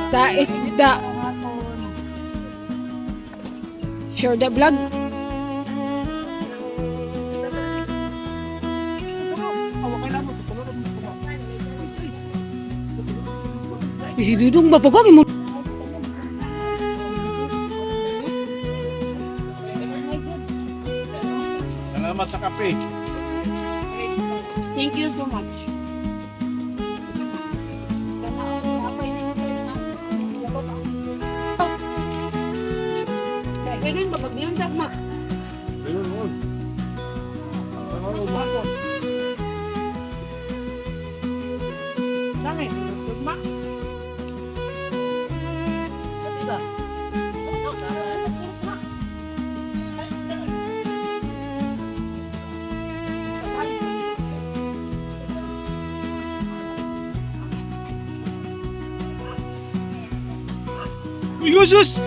Sa isda. Sure the vlog. Si Dudong ba pagong mo? Salamat sa kape. Thank you so much. Kaya ba pag niyon ma? Ayun, yun. Ano ba? Dami, ma. Jesus!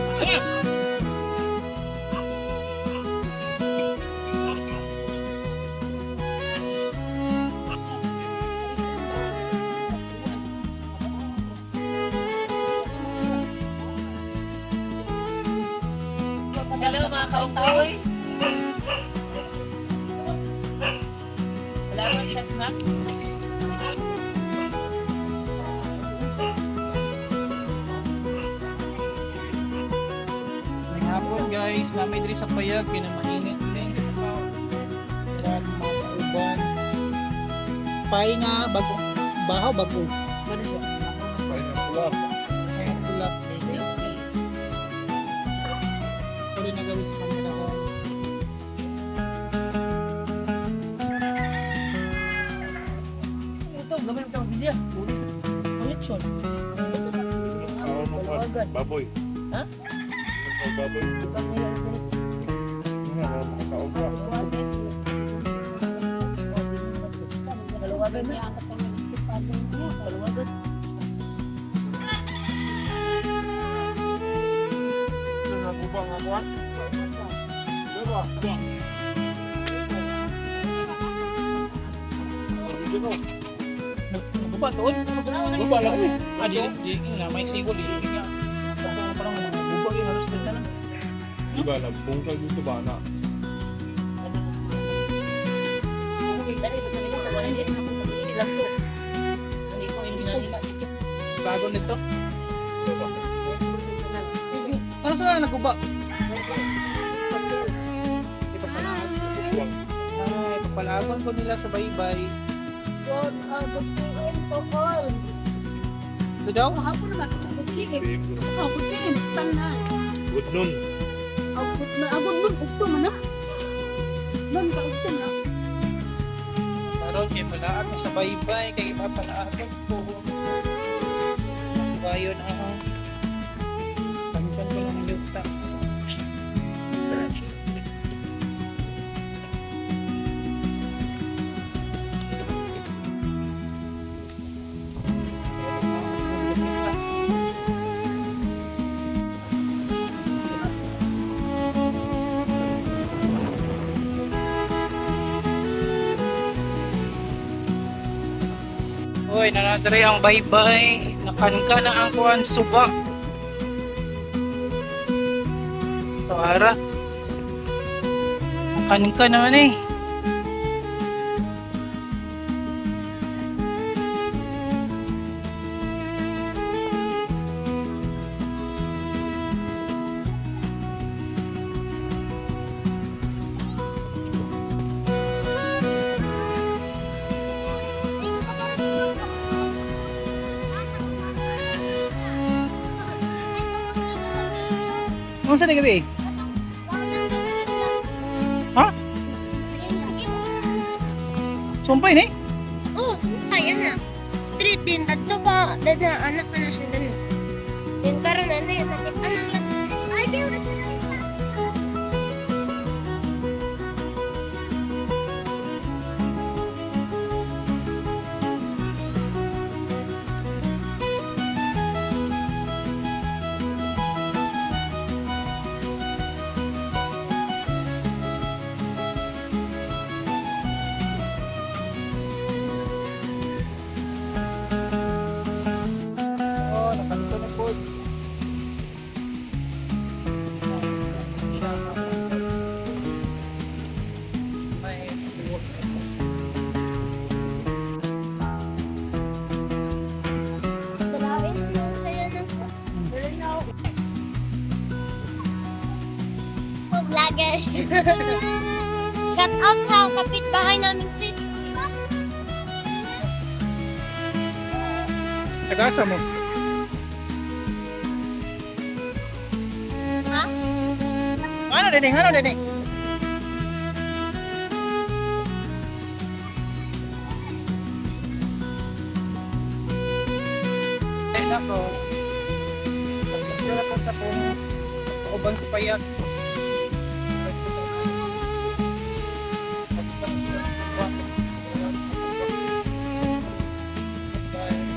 Hello, mga kaukoy. Salamat sa snack. May hapon, guys, namin diri sa payag, kinamainit din. Kaya mga kauban. Pay nga, bago, bahaw, bago. Ano siya? Pula. Kaya pula. Ito rin nagawin sa camera ko. Ito, gawin mo itong video. Bulis. Connection. Baboy. Ha? Baboy. Nga, makatao ka. Maluwagan na. Maluwagan. Naguba nga kuwan? Diba? Naguba tuod. Guba lang eh. Ah, di, di, na, may sigol, di, di nga. Parang parang mga guba, yun, halos din na. Diba, nagbungkag dito ba na? Bago nito. Ano saan na naguba? Ipapalaban. Ay, ipapalaban ko nila sa baybay. So daw? Good noon. Karon kay palaag sa baybay kay ipapalaban ko. Masubayon ako. Pagkan ko lang ang yuta. Uy, nanadre ang baybay. Nakanka na ang kuan suba. So, ara. Nakanka naman eh. Ano sa gabi? Ha? Sumpay ni? Oh, kaya na. Street din, dadto pa, dada, anak ka na siya dun. Yun, karon ano yun, ano lang. Ay, di, wala siya nakita. Oh, nakanto na po. Shout out sa kapitbahay namin sis. Tagasa mo. Ha? Ano dining? Ano dining? Ay nako. Pagpicture ako sa kong kauban sa payag. Bye.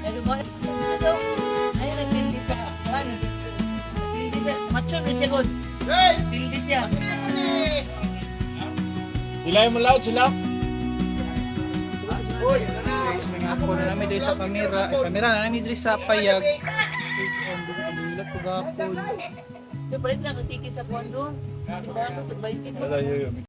Ano ba? Ay, nagtindi sa ano? Nagtindi siya. Macho na siya god. Nagtindi siya. Ilay mo loud sila. Guys, may nga po na namin diri sa kamera. Ay, kamera na namin diri sa payag. Ang ko gapon. Palit na ang ticket sa Buwando. Simbahan ko, 20. Wala yun.